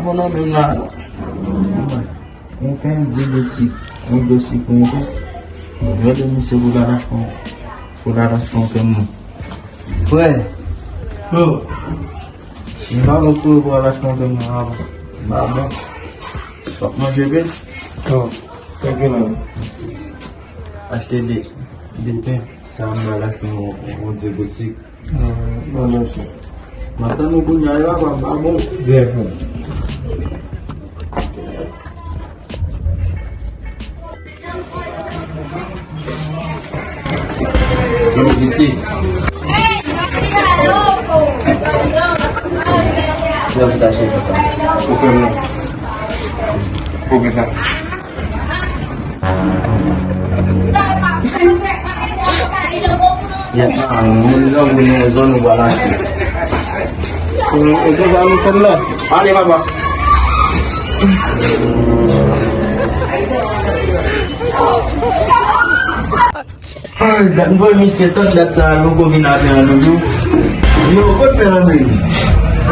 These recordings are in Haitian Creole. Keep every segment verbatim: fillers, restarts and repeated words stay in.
Nan menm la, yon pen, de gout sik, yon gwo sik, yon pen. Mwen de misye pou l al achte yon, pou l al achte yon pen mwen. Frè. Yo. M pa wè frè pou al achte yon pen mwen avan. M pa bon. W ap manje pen? Yo. Pen ki nan? Achte de, de pen. Sa m al achte yon, yon de gout sik. Ah, non, non, chè. M ap tann ou kounye a, yo ap ba m bon. Byen fè. Yo, piti. Yo, se ta chè, papa. Ou fè m non. Ou gen sa. Yè sa, moun nan, moun nan zòn ou pral achte. E konsa nou fè l la. Ale, papa. Ay, dat m voye misye, tank dat sa a, loko vin atè an nou tou. Yo, kot pen an nou ye?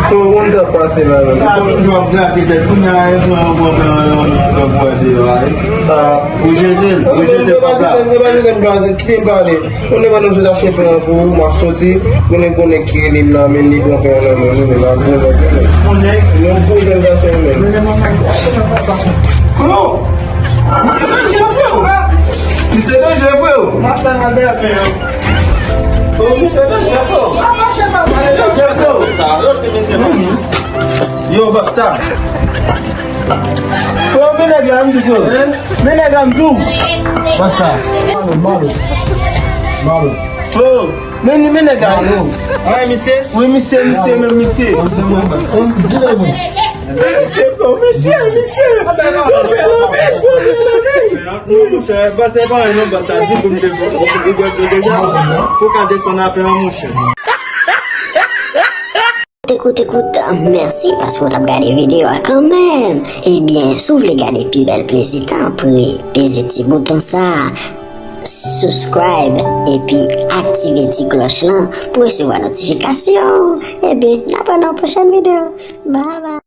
So, moun k ap pase la, la. Sa a toujou ap grate tèt. Kounye a, e pran, pran pen an, pran pou al deyò a, wi. Ou jete l, ou jete l, papa. Kite m pale. Konnen pandan m sot achte pen an pou ou, m ap soti. Konnen, konnen ki rele m nan, men li pran pen an nan men nou, men l ap bon nèg, wi. Yon gwo jèn gason, wi, men. Freo! Misye danjere, freo! Misye danjere, freo! M ap tann al dèyè pen an. Oh, misye danjere, freo! Misye danjere, freo! Yo, basta! Freo, men nèg la, m di, freo. Men nèg la, m di w. Basta. Malo, malo. Malo. Freo! Men, men nèg la. Alo. An, misye? Wi, misye, misye, men misye. Di lè mwen. Misye, freo, misye, misye. Anpil, anpil, anpil, anpil. Non, monchè, basta, se pa anyen non, basta. Di pou m te, ou, ou, ou, ou deja. Ou ka desann apre an, monchè. Kout, kout, kout, mèsi paske w t ap gade videyo a kanmenm. Ebyen, si w vle gade pi bèl plezi, tanpri peze ti bouton sa a, subscribe, epi aktive ti klòch lan pou resevwa notifikasyon. Ebyen, n ap wè nan yon pwochèn videyo. Bye bye.